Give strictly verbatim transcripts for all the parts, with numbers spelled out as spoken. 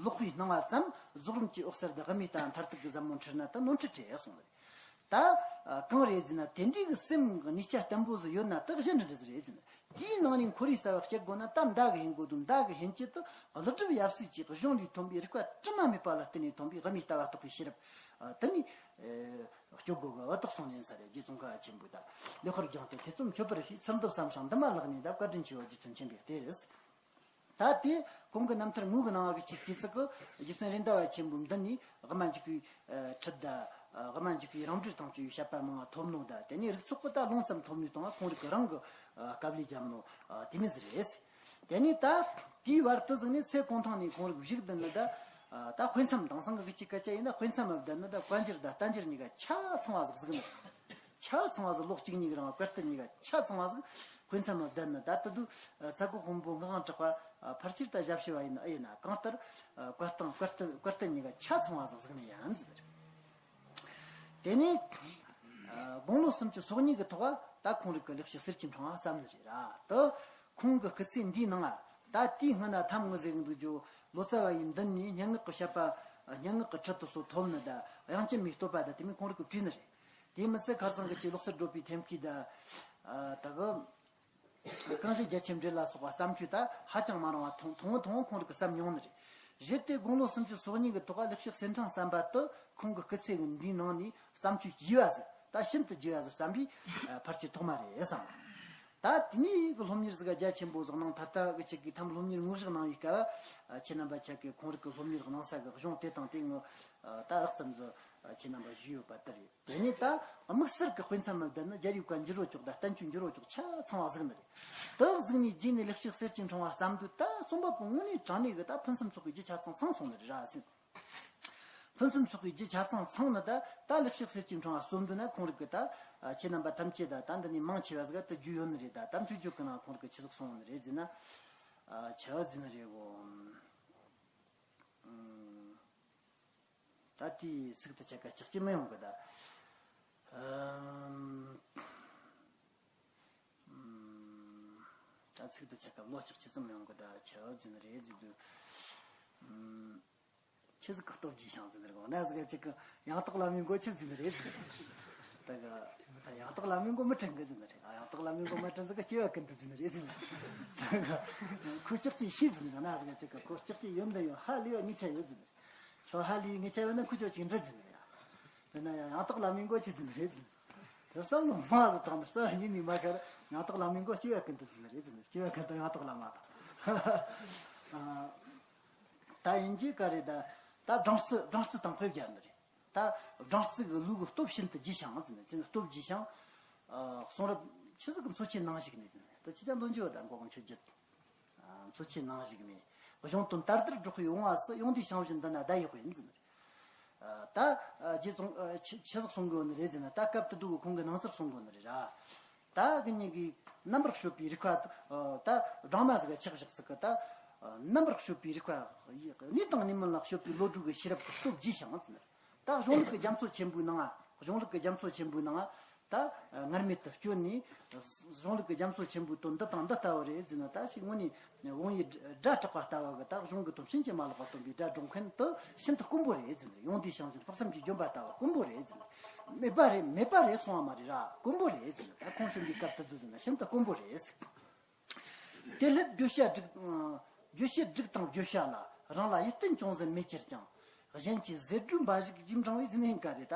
ལོག་པའི་སྣང་བ་ཙམ་རྫོགས་རིམ་གྱི་འོད་གསལ་དུ་དབུ་མའི་ལྟ་བ་མཐར་ཐུག་གི་ཟབ་མོ་འཁྲུལ་ན་ད་ནོར་འཁྲུལ་རེད་གསུངས་པ་རེད། ད་གང་རེད་ཟེར་ན། དེ་འདྲའི་གི་སེམས་ཀྱི་གནས་ཆ་བརྟན་པོ་ཟིག་ཡོད་ན་ད་གཞི་འདྲ་འདྲ་ཟིག་རེད་ཟེར་ན། དེའི་ནང་ནས་ཁོ་རའི་རྩ་བ་གཅད་དགོས་ན་ད་མདའ་གི་འཕེན་དགོས་དུས། མདའ་གི་འཕེན་བྱེད་དུ་ཀླུ་སྒྲུབ་ཡབ་སྲས་ཀྱི་གཞུང་ལས་ཐོན་པའི་རིགས་པ་དྲི་མ་མེད་པ་ལ་བརྟེན་ནས་ཐོན་པའི་དབུ་མའི་ལྟ་བ་རྟོགས་པའི་ཤེས་རབ་དེ་ནས་སྐྱོབ་དགོས་གི། འོ་ད་གསུངས་ནས་ས་རེད། རྗེ་ཙོང་ཁ་པ་ཆེན་པོས་ད་ལེགས་པར་སྦྱངས་ཏེ་ཐེ་ཚོམ་ཆོད་པར་བྱས། ཚུར་འདུ་བསམ་ཞིང་འདུན་མ་ལག་ནས་ད་བཀའ་དྲིན་ཆེའོ། རྗེ་བཙུན་མཁྱེན་པའི་གཏེར་རེད། ད་དེ་གོང་གི་རྣམ་ཐར་ངོས་ཀྱི་ནང་གི་ཆེས་སྐྱེས་ཚིག་གི་རྗེ་བཙུན་རེད་མདའ་བ་ཆེན་པོའི་མདུན་ནས་དབུ་མ་འཇུག་པའི་ཁྲིད་དང་། དབུ་མ་འཇུག་པའི་རང་གྲོལ་དང་བཅས་པའི་བཤད་པ་མང་བ་ཐོབ་ནོ། ད་དེ་ནས་རིགས་ཚོགས་ཀྱི་ད་ལུང་ཙམ་ཐོབ་ནས་བཏང་བ་ཁོང་རིགས་ཀྱི་རང་གི་དཀའ་ལས་བརྒྱབ་ནོ་དེ་མོ་ཟིག་རེད། དེ་ནས་ད་དེའི་བར་དུ་ཟིག་ནས་ཚེ་གུང་ཐང་ནས་ཁོང་རིགས་བཞུགས་བསྡད་ནི་ད། ད་དཔེ་མཚམས་དེང་སང་གི་གི་ཅིག་སྐད་ཆ་ཡིན་ན། དཔེ་མཚམས་བསྡད་ནི་ད་བཀའ་འགྱུར་དང་བསྟན་འགྱུར་གཉིས་ཀ་ཆ་ཚང་བ་ཟིག་གཟིགས་ནི། ཆ་ཚང་བ་ཟིག་ལོ་གཅིག་གཉིས་ཀྱི་རིང་བཀའ་གཏེར་གཉིས་ཀ་ཆ་ཚང་བ་ཟིག་དཔེ་མཚམས་བསྡད་ནི། ད་དེ་དུས་ཚ་ཁུ་དཔོན་པོ་ངག་དབང་གྲགས་པ་ཕལ་ཆེར་ད་ཞབས་ཕྱི་བ་ཡིན་ཨེ་ཡིན་ན། གང་ལྟར་བཀའ་གཏེར་བཀའ་གཏེར་བཀའ་གཏེར་གཉིས་ཀ་ཆ་ཚང་བ་ཟིག་གཟིགས་ནི་ཡིན་ཟེར། དེ་ནས་དགུང་ལོ་སུམ་ཅུ་སོ་གཉིས་ཀྱི་ཐོག་ད་ཁོང་རིགས་ཀྱི་ལེགས་བཤད་གསེར་གྱི་ཕྲེང་བ་བརྩམས་ནི་རེད་ར། ད་ཁོང་གི་སྐུ་ཚེ་འདིའི་ནང་ད་དེའི་སྔོན་ན་ཐམ་ངོ་ཟེར་གི་འདུག་རྒྱུ། ལོ་ཙཱ་བ་ཡི་མདུན་ནས་སྙན་ངག་གི་བཤད་པ། སྙན་ངག་གི་ཁྲིད་དེ་ཚོ་ཐོབ་ནི་ད། དབྱངས་ཅན་མའི་བསྟོད་པ་ད་དེ་མོ་ཁོང་རིགས་ཀྱིས་བྲིས་ནི་རེད། དེ་མི་ཚད་ཁ་སང་གི་ཅིག་ལོག་སྲོལ་སྒྲུབ་པའི་ཐེམ་སྐས་ད། ད་གི་ཀུན་གཞི་རྒྱ་ཆེར་འགྲེལ་ལ་སོགས་པ་བརྩམས་ཆོས་ད་ཧ་ཅང་མ་རིང་བ་ཐུང་ཐུང་ཐུང་ཐུང་ཁོང་རིགས་ཀྱིས་བརྩམས་མྱོང་ནི་རེད། གཞི་དེ་དགུང་ལོ་སུམ་ཅུ་སོ་གཉིས་ཀྱི་ཐོག་ལེགས་བཤད་གསེར་ཕྲེང་བརྩམས་པ་དེ་ཁོང་གི་སྐུ་ཚེ་གི་འདིའི་ནང་ནས་བརྩམས་ཆོས་རྒྱས་པ་ཟིག་ད་ཤིན་ཏུ་རྒྱས་པ་ཟིག་བརྩམས་པའི་ཕལ་ཆེར་ཐོག་མ་རེད་བསམ། ད་དེ་ནས་གི་སློབ་གཉེར་ཟིག་རྒྱ་ཆེན་པོ་ཟིག་གནང་། ད་ལྟ་གི་ཁྱེད་ཀྱིས་ཐམ་སློབ་གཉེར་དངོས་གཞི་གནང་བའི་སྐབས། ཁྱེད་རྣམ་པ་ཁྱེད་ཀྱིས་ཁོང་རིགས་ཀྱི་སློབ་གཉེར་གནང་ས་གི་གཞུང་དེ་དང་དེ་ངོ་ད་རགས་ཙམ་ཟིག་ཁྱེད་རྣམ་པ་ཞུས་ཡོད་པ་དེ་རེད། དེ་ནས་ད་དམིགས་བསལ་གྱི་དཔེ་མཚམས་མི་བསྡད་ནི་རྒྱལ་བའི་བཀའ་འགྱུར་རོ་ཅོག་དང་བསྟན་བཅོས་འགྱུར་རོ་ཅོག་ཆ་ཚང་བ་གཟིགས་ནི་རེད། དེ་གཟིགས་ནས་རྗེས་ནས་ལེགས་བཤད་གསེར་གྱི་ཕྲེང་བ་བརྩམས་དུས་ད་རྩོམ་པ་པོ་དངོས་གནས་དྲང་གནས་ཀྱི་ད་ཕུན་སུམ་ཚོགས་པའི་རྒྱུ་ཆ་ཚང་ཚང་སོང་ནི་རེད་ར་ཟེར། ཕུན་སུམ་ཚོགས་པའི་རྒྱུ་ཆ་ཚང་ཚང་ནི་ད་ད་ལེགས་བཤད་གསེར་གྱི་ཕྲེང་བ་རྩོམ་དུས་ན་ཁོང་རིགས་ཀྱི་ད་ཁྱེད་རྣམ་པ་ཐམས་ཅད་ད་ད་འདི་ནས་མང་ཆེ་བ་ཟིག་ག་ད་རྒྱུས་ཡོད་ནི་རེད། ད་ད་མཆོད་བརྗོད་ཀྱི་ནང་ཁོང་རིགས་ཀྱི་ཆི་ཟིག་གསུངས་ནི་རེད་ཟེར་ན། ཆི་བ་ཟེར་ནི་རེད་གོ། ད་དེའི་ཚིག་དེ་ཆ་ག་ཅག་ཅི་མི་ཡོང་གི་ད། ཨམ། ཨམ། ད་ཚིག་དེ་ཆ་ག་ལོ་ཅག་ཅི་ཙམ་ཡོང་གི་ད། ཆ་བ་ཟིན་རེད་ཟིན་དུས། ཨམ། ཆི་ཟིག་གི་སྟོབས་ཀྱིས་ཤང་ཟིན་རེད་གོ་ན་ཟིག་ག་ཅིག་གི་ཡང་དག་བླ་མའི་མགོ་ཆི་ཟིན་རེད་ཟིན་རེད། ད་ག་ད་ཡང་དག་བླ་མའི་མགོ་མི་དྲན་གི་ཟིན་རེད། ཡང་དག་བླ་མའི་མགོ་མི་དྲན་ཟིག་ག་སྐྱེ་བ་ཀུན་ཏུ་ཟིན་རེད་ཟིན་རེད། ད་ག་ཁོ་ཅག་ཅིག་ཤེས་ཟིན་རེད་ན་ཟིག་ག་ཅིག་གི་ཁོ་ཅག་ཅིག་ཡོན་ཏན་ཡོད་ཧ་ལས་པ་ངེས་ཆ་ཡོད་ཟིན་རེད། ཁྱོད་ཧ་ལས་ངེས་ཆ་ཡོད་ན་ཁུ་ཁྱོད་ཅིག་འདྲི་ཟིན་ཡ། དེ་ན་ཡང་ཡང་དག་བླ་མའི་མགོ་ཅི་ཟིན་རེད་ཟིན། དེ་བསམ་བློ་མ་ཟིག་བཏང་ན་རྩ་ཡིན་ནི་མ་ཁར་ཡང་དག་བླ་མའི་མགོ་སྐྱེ་བ་ཀུན་ཏུ་ཟིན་རེད་ཟིན། སྐྱེ་བ་ཀུན་ཏུ་ཡང་དག་བླ་མ་དང་། ད་ཡིན་གྱི་ག་རེད་ད། ད་སྦྲང་རྩི་སྦྲང་རྩི་དང་དཔེ་བརྒྱབ་ནི་རེད། ད་སྦྲང་རྩི་གི་ལུགས་ཀྱི་སྟོབས་ཤིན་ཏུ་རྒྱས་ཤིང་ཟིན། ཅི་ནི་སྟོབས་རྒྱས་ཤིང་། གསུང་རབ་ཆི་ཟིག་གི་མཚོ་ཆེན་ནང་ཞིག་ནས་ཟིན། ད་ཁྱེད་ཅག་འདོན་རྒྱུ་ཡོད་ད་མགོ་གི་མཆོད་རྒྱུ། མཚོ་ཆེན་ནང་ཞིག་ནས། གཞུང་དོན་ལྟར་དུ་སྒྲོག་པའི་བུང་བ་སུ། ཡོངས་འདུས་བྱང་བཞིན་འདི་ན་བསྡད་ཡོད་པས་ཟིན། ད་རྗེ་ཙོང་ཆི་ཆི་ཟིག་གསུང་གི་ཡོད་ནི་རེད་ཟེར་ན། ད་སྐབས་དེ་དུས་ཁོང་གི་ནང་ཚུལ་གསུང་གི་ཡོད་ནི་རེད་ར། ད་གི་ཉིད་ཀྱི་རྣམ་པར་དཔྱོད་པའི་རིགས་པ། ད་སྦྲང་མ་ཟིག་ག་ཆགས་བཞག་ཟིག་གི་ད། རྣམ་པར་དཔྱོད་པའི་རིགས་པ། གནས་དང་གནས་མིན་ལ་དཔྱོད་པའི་བློ་གྲོས་ཀྱི་ཤེས་རབ་ཀྱི་སྟོབས་རྒྱས་ཤིང་ཟེར། ད་གཞུང་ལུགས་ཀྱི་རྒྱ་མཚོ་ཆེན་པོའི་ནང་ང་། གཞུང་ལུགས་ཀྱི་རྒྱ་མཚོ་ཆེན་པོའི་ནང་ང་། ད་སྔར་མེད་དུ་བསྐྱོད་ནས། གཞུང་ལུགས་ཀྱི་རྒྱ་མཚོ་ཆེན་པོའི་དོན་འདི་དང་འདི་ལྟ་བུ་རེད་ཟེར་ན། ད་ཞིག་དངོས་ནས་བོང་བུའི་སྒྲ་གྲགས་པ་ལྟ་བུ་གི་ད་གཞུང་གི་དོན་ཕྱིན་ཅི་མ་ལོག་པ་སྟོན་པའི་སྒྲ་སྒྲོག་མཁན་དེ་ཤིན་ཏུ་དཀོན་པོ་རེད་ཟེར། ཡོངས་འདུས་བྱང་བཞིན་དཔག་བསམ་གྱི་ལྗོན་པ་ལྟ་བུ་དཀོན་པོ་རེད་ཟེར། མེད་པ་རེད་མེད་པ་རེད་གསུང་བ་མ་རེད་ར། དཀོན་པོ་རེད་ཟེར། ད་ཁོང་བྱོན་པའི་སྐབས་དེ་དུས་ཟེར་ན་ཤིན་ཏུ་དཀོན་པོ་རེད་ཟེར། དེ་སླད་བརྗོད་བྱ་སྒྲིག་བརྗོད་བྱེད་སྒྲིག་དང་བརྗོད་བྱ་ལ། རང་ལ་ཡིད་རྟོན་ཅུང་ཟད་མེད་ཕྱིར་ཀྱང་། གཞན་གྱི་ཟེར་སྒྲོས་འབའ་ཞིག་ཅིས་འབྲང་བའི་ཟིན་ཡིན་ག་རེ། ད་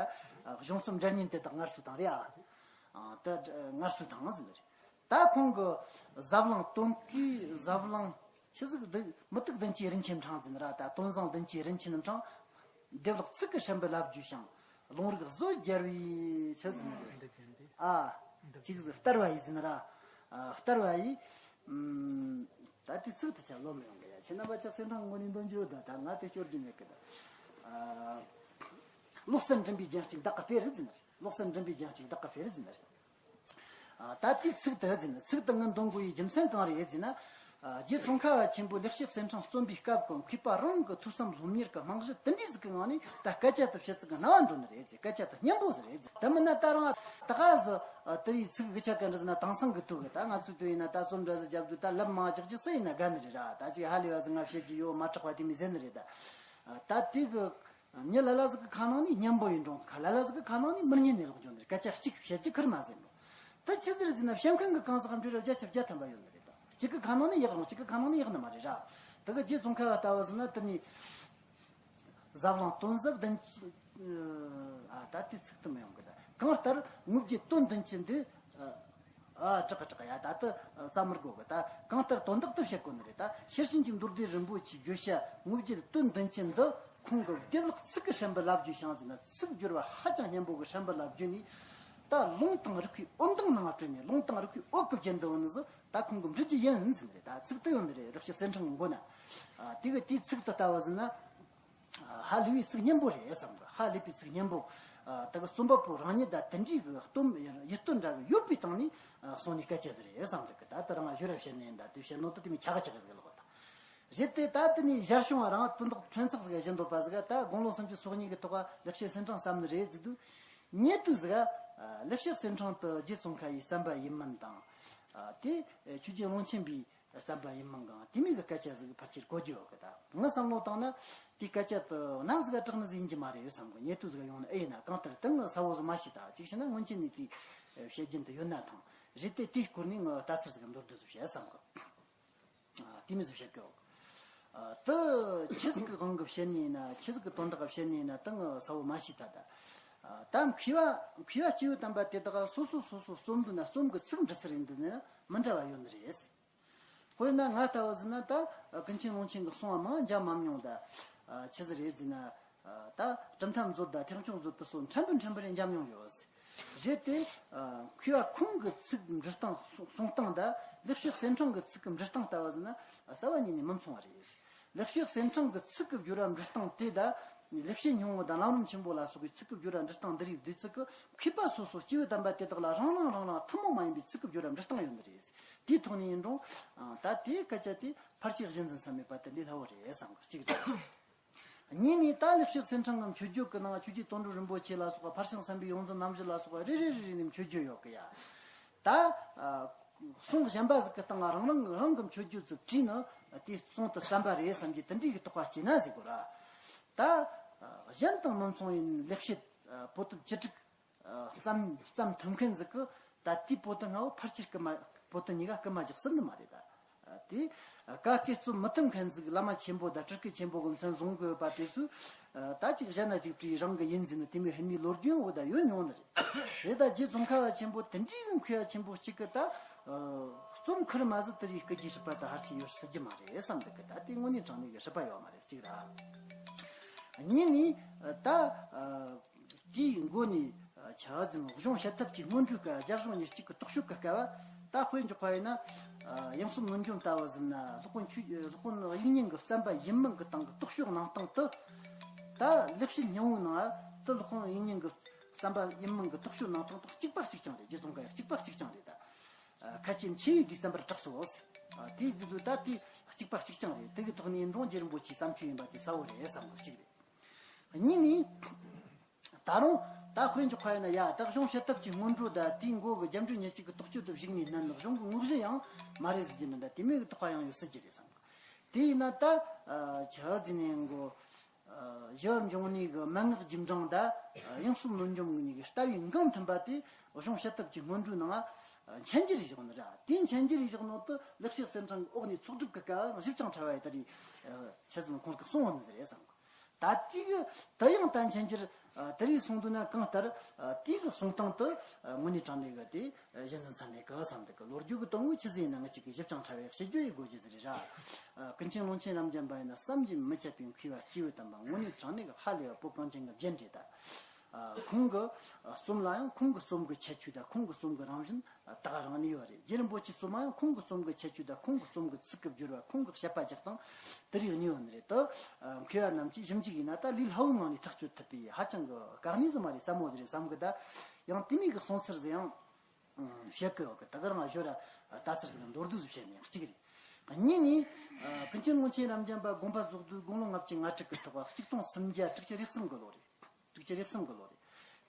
གཞུང་རྩོམ་འདྲ་མཉམ་དེ་དག་ངལ་གསོ་དང་རེད་ཨ། ད་ངལ་གསོ་དང་ཟིན་རེད། ད་ཁོང་གི་ཟབ་བླང་དོན་བསྐྱེད་ཟབ་བླང་ཆི་ཟིག་མུ་ཏིག་བདུན་ཅུའི་རིན་ཆེན་འཕྲང་ཟིན་ར། ད་དོན་བཟང་བདུན་ཅུའི་རིན་ཆེན་འཕྲང་། བདེ་བླག་ཚིག་གི་སྲིན་བུ་ལ་བརྗོད་ཞིང་། ལུང་རིགས་བཟོ་སྦྱར་བའི་ཆི་ཟིན་རེད། ཨ། ཅིག་ཟིག་བསྟར་བ་ཡིས་ཟིན་ར། ཨ། བསྟར་བ་ཡིས། ཨམ། ད་དེ་ཚིག་དེ་ཆ་ལོ་མི་ཡོང་གི་ཡ། ཁྱེད་རྣམ་པ་ཅག་གསེར་ཕྲེང་ངོ་ནས་འདོན་རྒྱུ་ད་ད་ང་དེ་སྐྱོར་རྒྱུ་མེད་གི་ད། ཨ། ལོག་སར་འགྲིམ་པའི་རྒྱན་གཅིག་བདག་གི་དཔེ་རེད་ཟིན་རེད། ལོག་སར་འགྲིམ་པའི་རྒྱན་གཅིག་བདག་གི་དཔེ་རེད་ཟིན་རེད། ཨ། ད་དེ་ཚིག་དེ་ཟིན་ཚིག་དེ་ངས་འདོན་དགོས་ཡི་རྒྱུ་མཚན་གང་རེད་ཟེར་ན། རྗེ་ཙོང་ཁ་པ་ཆེན་པོས་ལེགས་བཤད་གསེར་ཕྲེང་རྩོམ་པའི་སྐབས་ཀྱི་མཁས་པ་རང་གི་ཐོས་བསམ་སློབ་གཉེར་གྱི་རྨང་གཞི་དེ་འདྲ་ཟིག་གི་ངང་ནས་ད་སྐད་ཆ་དེ་བཤད་ཚུལ་གྱི་རྣ་བ་འགྲོ་ནི་རེད་ཟེར། སྐད་ཆ་དེ་སྙན་པོ་ཟིག་རེད་ཟེར། དེ་མིན་ན་ད་རང་ད་ག་ཟི་དེ་ཡི་ཚིག་གི་ཆ་ག་འདྲ་ཟེར་ན། དེང་སང་གི་དུས་ཀྱི་ད་ང་ཚོའི་དུས་ཡིན་ན་ད་རྩོམ་འདྲ་ཟིག་རྒྱབ་དུས་ད་ལབ་མང་རྒྱག་རྒྱུ་སུ་ཡིན་ན་དགའ་ནི་རེད་ར། ད་ཅིག་ཧ་ལས་པ་ཟིག་ང་བཤད་རྒྱུ་ཡོད། མ་དྲག་པ་དེ་མོ་ཟེར་ནི་རེད། ད་ད་དེ་གི་མྱི་ལ་ལ་ཟིག་གི་ཁ་ནང་ནས་སྙན་པོ་ཡིན་རུང་། ཁ་ལ་ལ་ཟིག་གི་ཁ་ནང་ནས་མི་སྙན་ནས་ལོག་འགྱོ་ནི་རེད། སྐད་ཆ་གཅིག་བཤད་རྒྱུ་ཁེར་མ་ཟིན་རུང་། ད་ཆི་ཟིག་རེད་ཟེར་ན། བཤད་མཁན་གི་གང་ཟག་གམ་འབྲེལ་བ་བརྒྱ་ཆ་བརྒྱ་ཐམ་པ་ཡོད་ནི་རེད། ད་གཅིག་གི་ཁ་ནང་ནས་ཡག་རུང་གཅིག་གི་ཁ་ནང་ནས་ཡག་ནི་མ་རེད་ར། དེ་གི་རྗེ་ཙོང་ཁ་པ་ལྟ་བུ་ཟིག་ན་དེ་ནས། ཟབ་ལམ་དོན་ཟབ་བདུན་ཅན། ཨ། ད་དེ་ཚིག་དེ་མི་ཡོང་གི། ད་གང་ལྟར་དངོས་བརྒྱད་དོན་བདུན་ཅན་འདི། ཨ། དྲག་གི་དྲག་གི་ཡ། ད་དེ་རྩ་མི་དགོས་གི། ད་གང་ལྟར་དོན་དག་དེ་བཤད་དགོས་ནི་རེད། ད་ཤེར་ཕྱིན་གྱི་མདོ་སྡེ་རིན་པོ་ཆེའི་བརྗོད་བྱ་དངོས་བརྒྱད་དོན་བདུན་ཅན་འདི་ཁོང་གི་དགེ་ལེགས་ཚིག་གི་སྲིན་བུ་ལ་བརྒྱུས་ཤིང་ཟེར་ན། ཚིག་སྦྱོར་བ་ཧ་ཅང་སྙན་པོ་གི་སྲིན་བུ་ལ་བརྒྱུས་ནས། ད་ལུང་དང་རིགས་པའི་འོད་མདངས་ནང་སྤྲོས་ནས། ལུང་དང་རིགས་པའི་འོད་ཀྱི་རྒྱན་འདི་བོ་ནི་ཟིག་ད་ཁོང་གི་འབྲི་རྒྱུ་ཡིན་ཟེར་ནི་རེད། ད་ཚིག་དེ་ཡོད་ནི་རེད། ལེགས་བཤད་གསེར་ཕྲེང་གི་མགོ་ན། ཨ། དེ་གི་དེའི་ཚིག་དེ་ལྟ་བུ་ཟིག་ན། ཧ་ལས་པའི་ཚིག་སྙན་པོ་རེད་བསམ་གི། ཧ་ལས་པའི་ཚིག་སྙན་པོ། ཨ། ད་གི་རྩོམ་པ་པོ་རང་ཉིད་དང་དེ་འདྲའི་གི་སྟོན་ཡིད་རྟོན་འདྲ་གི་ཡོད་པའི་སྟེང་ནས། ཨ། གསུངས་ནས་སྐད་ཆ་ཟིག་རེད་བསམ་གི། ད་ད་རང་ཞོར་ར་བཤད་ནས་ད་དེ་བཤད་ནོ་ད་དེ་མི་ཆ་ག་ཆ་ག་ཟིག་ལོག་ད་རེད་དེ། ད་དེ་ནས་ཞར་བྱུང་བ་རང་དོན་དག་ཕྲན་ཚེགས་ཟིག་བཞིན་འདོད་པ་ཟིག་ད་དགུང་ལོ་སུམ་ཅུ་སོ་གཉིས་གི་ཐོག་ལེགས་བཤད་གསེར་ཕྲེང་བརྩམས་ནི་རེད་ཟེར་དུས། ཉེ་དུས་ཟིག་ཨ། ལེགས་བཤད་གསེར་ཕྲེང་དེ་རྗེ་ཙོང་ཁ་པའི་བརྩམས་པ་ཡིན་མིན་དང་། ཨ། དེ་ཆོས་རྒྱལ་ཀློང་ཆེན་པའི་བརྩམས་པ་ཡིན་མིན་གང་དེ་མོ་གི་སྐད་ཆ་ཟིག་ཕལ་ཆེར་གོ་རྒྱུ་ཡོད་གི། ད་ངའི་བསམ་བློ་བཏང་ན་དེའི་སྐད་ཆ་དེ་ནང་ཟིག་ག་དྲག་ནི་ཟིག་ཡིན་གྱི་མ་རེད་བསམ་གི། ཉེ་དུས་ཟིག་ཡོང་ན་ཨེ་ཡིན་ན། གང་ལྟར་དེ་ངའི་གསལ་བོ་ཟིག་མ་ཤེས། ད་གཅིག་བྱས་ན་སྔོན་ཆད་ནས་དེའི་བཤད་རྒྱུན་དེ་ཡོད་ན་ཐང་། རེད་དེ་དེའི་སྐོར་ནས་ངའི་ལྟ་ཚུལ་ཟིག་མདོར་བསྡུས་ཟིག་བཤད་བསམ་གི། ཨ། དེ་མོ་ཟིག་བཤད་གི་ཡོད། ཨ། དེ་ཆི་ཟིག་གི་དབང་གིས་བཤད་ནི་ཡིན་ན། ཆི་ཟིག་གི་དོན་དག་བཤད་ནི་ཡིན་ན་ད་ངའི་གསལ་བོ་མ་ཤེས། ད་ད། ཨ། ད་མཁས་པ་མཁས་པ་སྐྱེས་བུ་དམ་པ་དེ་དག་སོ་སོ་སོ་སོ་རྩོམ་འདི་ན་རྩོམ་གི་ཚིག་འབྲི་ཚུལ་ཡིན་འདི་ནི་མི་འདྲ་བ་ཡོད་ནི་རེད། དཔེར་ན་ང་ལྟ་བུ་ཟིག་ན་ད་ཀུན་མཁྱེན་ཀློང་ཆེན་གྱི་གསུང་བ་མང་འཇམ་མམ་མྱོང་ད། ཨ། ཆི་ཟིག་རེད་ཟེར་ན། ཨ། ད་གྲུབ་མཐའ་མཛོད་དང་ཐེག་མཆོག་མཛོད་དུ་སོགས་ཕྲན་བུ་ཕྲན་བུ་རེ་འཇམ་མྱོང་ཡོད། རེད་དེ། ཨ། མཁས་པ་ཁོང་གི་ཚིག་འབྲི་སྟངས་གསུང་སྟངས་དང་ལེགས་བཤད་གསེར་ཕྲེང་གི་ཚིག་གི་འབྲི་སྟངས་ལྟ་བུ་ཟིག་ན་རྩ་བ་ཉིད་ནས་མི་མཚུངས་པ་རེད། ལེགས་བཤད་གསེར་ཕྲེང་གི་ཚིག་གི་སྦྱོར་བ་འབྲི་སྟངས་དེ་དང་། ལེགས་བཤད་སྙིང་པོ་དང་ལམ་རིམ་ཆེན་པོ་ལ་སོགས་པའི་ཚིག་གི་སྦྱོར་བ་འབྲི་སྟངས་འདི་རིགས་འདི་ཚིག་གི་མཁས་པ་སོ་སོ་སྐྱེས་བུ་དམ་པ་དེ་དག་ལ་རང་རང་རང་རང་ཐུན་མོང་མ་ཡིན་པའི་ཚིག་གི་སྦྱོར་བ་འབྲི་སྟངས་ཡོད་ནི་རེད། དེའི་ཐོག་ནས་ཡིན་རུང་། ཨ། ད་དེའི་སྐད་ཆ་དེ་ཕལ་ཆེར་གཞི་འཛིན་ས་མེད་པ་དེ་འདི་སླ་བོ་རེད་བསམ་གི། གཅིག་རེད། གཉིས་ནས་ད་ལེགས་བཤད་གསེར་ཕྲེང་གི་མཆོད་བརྗོད་ཀྱི་ནང་ཆོས་རྗེ་དོན་གྲུབ་རིན་པོ་ཆེ་ལ་སོགས་པ། ཕར་ཕྱིན་བསམ་པའི་ཡོངས་འཛིན་རྣམ་བཞི་ལ་སོགས་པ་རེ་རེ་རེ་རེ་ནས་མཆོད་བརྗོད་ཡོད་གི་ཡ། ད། ཨ། གསུང་གཞན་པ་ཟིག་གི་སྟེང་རང་རང་རང་གི་མཆོད་བརྗོད་ཚུར་བྲིས་ནས་དེ་གསུང་དུ་བརྩམས་པ་རེད་བསམ་གྱི་དེ་འདྲའི་གི་དོགས་པ་སྐྱེས་ན་ཟེར་གོ་ར། ད། ཨ། གཞན་དང་མི་མཚུངས་པའི་ལེགས་བཤད། ཨ། པོ་ཏི་བཅུ་དྲུག་ཨ། བརྩམས་བརྩམས་ཐུབ་མཁན་ཟིག་གིས་ད་དེའི་པོ་ཏི་ལྔ་བོ་ཕལ་ཆེར་སྐུལ་མ། པོ་ཏི་གཉིས་ཀ་སྐུལ་མ་རྒྱག་སྲིད་ནི་མ་རེད། ད། ཨ། དེ། ཨ། ག་གེ་རྩོམ་མི་ཐུབ་མཁན་ཟིག་བླ་མ་ཆེན་པོ་དང་སྤྲུལ་སྐུ་ཆེན་པོ་གི་མཚན་བཟུང་དགོས་པ་དེ་ཚོས། ཨ། ད་ཅིག་གཞན་ན་ཅིག་བྲིས་རང་གི་ཡིན་ཟེར་ནས་དེ་མོ་ཧེ་མའི་ལོ་རྒྱུས་འོ་ད་ཡོད་མྱོང་ནི་རེད། རེད། ད་རྗེ་ཙོང་ཁ་པ་ཆེན་པོ་དེ་འདྲའི་གི་མཁས་པ་ཆེན་པོ་གཅིག་གིས་ད། ཨ། རྩོམ་ཁུར་མ་ཟིག་དེ་རིགས་སྐུལ་རྒྱུའི་སྲིད་པ་ད་ཕལ་ཆེར་ཡོད་སྲིད་རྒྱུ་མ་རེད་བསམ་འདུག་གི། ད་དེ་དངོས་གནས་དྲང་གནས་གི་སྲིད་པ་ཡོད་མ་རེད། གཅིག་ར། གཉིས་ནས། ཨ། ད། ཨ། དེའི་མགོ་ནས། ཨ། ཆ་ཟིན་གཞུང་བཤད་ཐབས་ཀྱི་སྔོན་འགྲོའི་སྐབས། རྒྱ་གཞུང་ཉེར་གཅིག་གི་རྟོགས་བརྗོད་ཀྱི་སྐབས། ད་དཔེ་འཇོག་པ་ཡིན་ན། ཨ། དབྱངས་གསུམ་གནོད་འཇོམས་ལྟ་བུ་ཟིན་ན། སློབ་དཔོན་ཆོས། སློབ་དཔོན་དབྱིག་གཉེན་གྱི་བརྩམས་པ་ཡིན་མིན་གྱི་སྟེང་གི་རྟོགས་བརྗོད་གནང་སྟངས་དེ། ད་ལེགས་བཤད་སྙིང་པོའི་ནང་ལ་དེ་སློབ་དཔོན་དབྱིག་གཉེན་གྱི་བརྩམས་པ་ཡིན་མིན་གྱི་རྟོགས་བརྗོད་གནང་སྟངས་དང་གཅིག་པ་གཅིག་རྐྱང་རེད། རྗེ་ཙོང་ཁ་པ་གཅིག་པ་གཅིག་རྐྱང་རེད། ད། ཨ། མཁན་ཆེན་ཆོས་ཀྱི་བརྩམས་པར་གྲགས་སོ། ཨ། དེའི་རྗེས་སུ་ད་དེ་གཅིག་པ་གཅིག་རྐྱང་རེད། དེ་གི་ཐོག་ནས་འབྲོང་རྗེ་རིན་པོ་ཆེའི་བརྩམས་ཆོས་ཡིན་པ་དེ་གསལ་བོ་རེད་བསམ་གི། གཅིག་རེད། གཉིས་ནས། ད་རུང་ད་དཔེ་འཇོག་པ་ཡིན་ན། ཡ། ད་གཞུང་བཤད་ཐབས་ཀྱི་སྔོན་འགྲོ་དང་དེའི་མགོ་གི་རྒྱ་འགྲོས་ཉེར་གཅིག་གི་རྟོགས་བརྗོད་དུ་གཞིགས་ནས་བསྣན་ནས་གཞུང་གི་དངོས་གཞི་ཡང་མ་རེད་ཟེར་གྱི་འདུག། ད་དེ་མོ་གི་དོགས་པ་ཡང་ཡོད་སྲིད་ཀྱི་རེད་བསམ་གི། དེ་ཡིན་ན་ད། ཨ། ཆ་ཟིན་ནས་མགོ། ཨ། ཞི་བ་འབྱུང་གནས་ཀྱི་མན་ངག་རྒྱུད་འབྲིང་དང་། ཨ། དབྱངས་གསུམ་གནོད་འཇོམས་གཉིས་ཀྱི་ལྟ་བའི་འགངས་མཐུན་པ་དེ་གཞུང་བཤད་ཐབས་ཀྱི་སྔོན་འགྲོའི་ནང་། ཨ། མཆན་རྒྱུ་རེ་བཞག་ནི་རེད། དེའི་མཆན་རྒྱུ་རེ་བཞག་ནོ་དེ་ལེགས་བཤད་གསེར་ཕྲེང་གི་འོག་ནས་ཚོགས་སྒྲུབ་ཀྱི་སྐབས་ཞིབ་ཅིང་ཕྲ་བ་ཡི་ད་རེས། ཨ། ཆ་ཟིན་ཁོང་གིས་གསུངས་པ་ནི་རེད་བསམ་གི། ད་དེ་གི་དེ་ཡང་ད་མཆན་རྒྱུ། ཨ། དེ་རིགས་གསུངས་འདུག་ན། གང་ལྟར། ཨ། དེ་གི་གསུང་སྟངས་དེ། ཨ། དངོས་གནས་དྲང་གནས་གི་དེ། ཨ། གཞི་འཛིན་ས་མེད་གི་བསམ་འདུག་གི། ལོ་རྒྱུས་ཀྱི་དོན་དངོས་ཆི་ཟིག་ཡིན་ན་ང་གཅིག་གིས་ཞིབ་ཅིང་ཕྲ་བའི་དཔྱད་བརྗོད་ཡེད་དགོས་རྒྱུ་ཟིག་རེད་ར། ཨ། ཀུན་མཁྱེན་ཀློང་ཆེན་རབ་འབྱམས་པ་ཡིན་ན་བསམ་གྱིས་མི་ཁྱབ་པའི་མཁས་པ་སྐྱེས་བུ་དམ་པ། དངོས་གནས་དྲང་གནས་གི་ཧ་ལས་པ་བོད་གངས་ཅན་གི་རྒྱན་རེད་ད། ཨ། ཁོང་གི། ཨ། རྩོམ་ལ་ཡང་ཁོང་གི་རྩོམ་གི་ཁྱད་ཆོས་དང་ཁོང་གི་རྩོམ་གི་རང་བཞིན། ཨ། ད་ག་རང་ནས་ཡོད་རེད། རྗེ་རིན་པོ་ཆེའི་རྩོམ་ལ་ཡང་ཁོང་གི་རྩོམ་གི་ཁྱད་ཆོས་དང་ཁོང་གི་རྩོམ་གི་ཚིག་གི་སྦྱོར་བ། ཁོང་གི་བཤད་པ་རྒྱག་སྟངས་དེ་རིགས་གནས་ཡོད་ནི་རེད་དོ། ཨ། མཁས་པ་རྣམས་ཀྱིས་ཞིབ་འཇུག་ཡིན་ན་ད་ལས་སླ་བོའི་ངང་ནས་ཐག་གཅོད་ཐུབ་པའི་ཧ་ཅང་གི་དཀའ་གནད་ཟིག་མ་རེད། ཟབ་མོ་ཟིག་རེད་བསམ་གི། ད་ཡང་དེ་མོ་གི་གསུང་ཚུལ་ཟིག་ཡང་བཤད་གི་ཡོད་གི། ད་ག་རང་ཞོར་ར་ལྟ་ཚུལ་ཟིག་མདོར་བསྡུས་ཟིག་བཤད་ནས་གཅིག་རེད། གཉིས་ནི། ཀུན་མཁྱེན་ཀློང་ཆེན་རབ་འབྱམས་པ་དགོངས་པ་རྫོགས་དུས་དགུང་ལོ་ལྔ་བཅུ་ང་དྲུག་གི་ཐོག་གཅིག་སྟོང་སུམ་བརྒྱ་དྲུག་ཅུ་རེ་གསུམ་གི་ལོ་རེད། དྲུག་ཅུ་རེ་གསུམ་གི་ལོ་རེད།